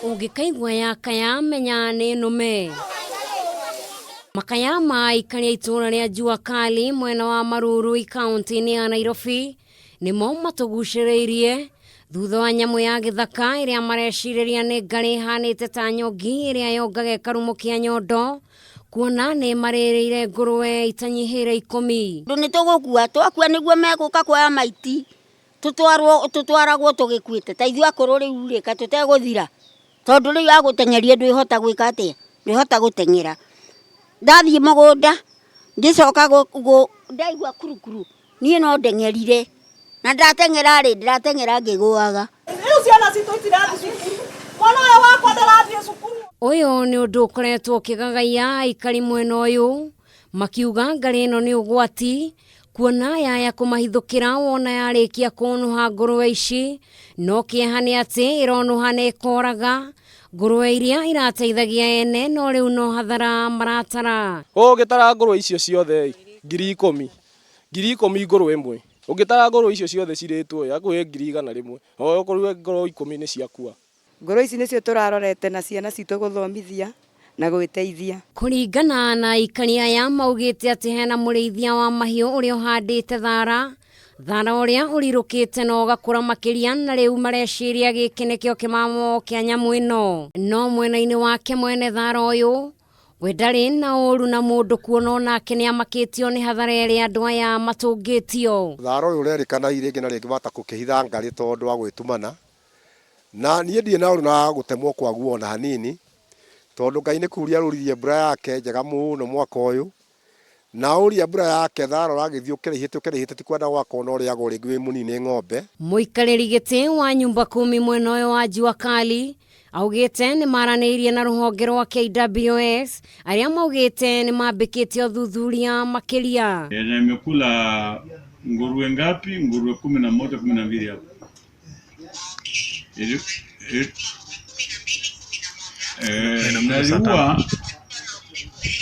Ũngĩkaigua yakaya menya nĩ nũme. Makaya ma aikari a itũũra rĩa Jua Kali mwena wa Marurui kaunti-inĩ ya Nairobi nĩmo matũgucĩrĩirie thutha wa nyamũ ya gĩthaka ĩrĩa marecirĩria nĩ ngarĩ ĩhanĩte ta nyongi ĩrĩa yongaga ĩkarumũkia nyondo kuona nĩ marĩrĩire ngũrwe itanyihĩire ikũmi. Tondũ nĩ tũgũkua, twakua nĩguo megũka kuoya maiti tũtwarwo tũtwaragwo tũgĩkuĩte ta ithuĩ akũrũ rĩu rĩ kaĩ tũtegũthira tondũ rĩu agũteng'eria ndwĩhota gwĩka atĩa ndwĩhota gũteng'era ndathiĩ mũgũnda ngĩcoka ndaigua kurukuru niĩ no ndeng'erire na ndateng'era rĩ ndĩrateng'era ngĩgũaga. Rĩu ciana citũ itirathiĩ cukuru mwana ũyũ wakwa ndarathiĩ cukuru. Ũyũ nĩ ũndũ ũkoretwo ũkĩgagaia aikari mwena ũyũ makiuga ngarĩ ĩno nĩ ũgwati kuona yaya kũmahithũkĩra wona yarĩkia kũnũha ngũrwe ici no kĩeha nĩ atĩ ĩronũha na ĩkoraga ngũrwe iria irateithagia ene no rĩu no hathara maratara. Ũngĩtara ngũrwe icio ciothe ĩ, 10,000. 10,000 ngũrwe ĩmwe. Ũngĩtara ngũrwe icio ciothe cirĩtwo ĩ, hakuhĩ 100,000. Okorwo ngũrwe ikũmi nĩ ciakua. Ngũrwe ici nĩcio tũrarorete na ciana citũ gũthomithia na gwĩteithia. Kũringana na aikari aya maugĩte atĩ hena mũrĩithia wa mahiũ ũrĩa ũhandĩte thara, thara ũrĩa ũrirũkĩte na ũgakũra makĩria na rĩu mareciria gĩkĩ nĩkĩo kĩmamo kĩa nyamũ ĩno. No mwena-inĩ wake mwene thara ũyũ, we ndarĩ na ũru na mũndũ kuona onake nĩamakĩtio nĩ hathara ĩrĩa andũ aya matũngĩtio. Thara ũyũ ũrerĩkana rĩngĩ na rĩngĩ wahota gũkĩhitha ngarĩ tondũ wa gwĩtumana, Na niĩ ndirĩ na ũũru na gũtemwo kwaguo o na hanini, tondũ Ngai nĩ kuuria aruririe mbura yake njega mũno mwaka ũyũ, na auria mbura yake thara ũragĩthiĩ ũkĩraihĩte ũkĩraihĩte ti kwenda gwakwa ona ũrĩagwo rĩngĩ wĩ mũnini nĩ ng'ombe. Mũikarĩri gĩtĩ wa nyumba kumi mwena ũyũ wa Jua Kali augĩte nĩ maranĩirie na rũhonge rwa KWS arĩa maugĩte nĩ mambĩkĩte ũthuthuria makĩria. Na imekula nguruwe ngapi? Nguruwe 11, 12 hapo. Naliua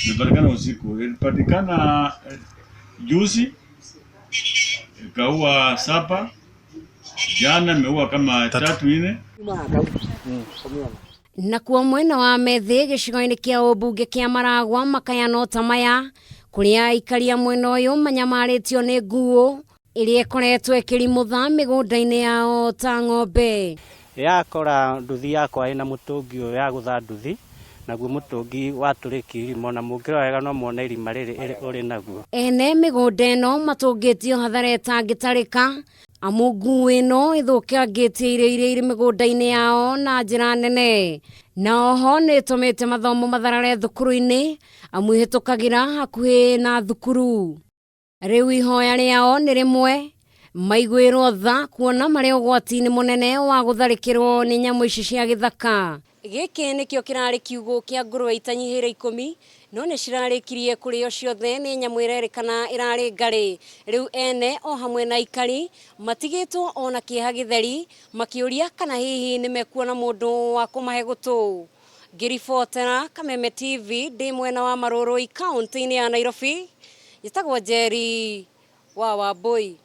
ilipatikana usiku, ilipatikana juzi ikaua saba, jana imeua kama tatu nne. Nakuo mwena wa Methĩ gĩcigo-inĩ kĩa ũmbunge kĩa Maragwa makaya no ta maya kũrĩa aikari a mwena ũyũ manyamarĩtio nĩ nguũ ĩrĩa ĩkoretwo ĩkĩrimũtha mĩgũnda-inĩ yao ta ng'ombe. Yakora nduthi yakwa ĩna mũtũngi ũyũ yagũtha nduthi, naguo mũtũngi watũrĩkia irima, ona mũngĩrora wega no muone irima rĩrĩ ũrĩ naguo. Ene mĩgũnda ĩno matũngĩtio hathara ĩtangĩtarĩka amu nguũ ĩno ĩthũkangĩtie irio iria irĩ mĩgũnda-inĩ yao na njĩra nene, na oho nĩ ĩtũmĩte mathomo matharare thukuru-inĩ amu ĩhĩtũkagĩra hakuhĩ na thukuru. Rĩu ihoya rĩao nĩ rĩmwe, maiguĩrwo tha kuona marĩ ũgwati-inĩ mũnene wa gũtharĩkĩrwo nĩ nyamũ ici cia gĩthaka. Gĩkĩ nĩkĩo kĩrarĩ kiugũ kĩa ngũrwe itanyihĩire ikũmi, no nĩ cirarĩkirie kũrĩo ciothe nĩ nyamũ ĩrerĩkana ĩrarĩ ngarĩ. Rĩu ene o hamwe na aikari matigĩtwo o na kĩeha gĩtheri, makĩũria kana hihi nĩ mekuona mũndũ wa kũmahe gũtũ. Ngĩribotera Kameme TV ndĩ mwena wa Marũrũi kaũntĩ-inĩ ya Nairobi, njĩtagwo Njeri wa Wambũi.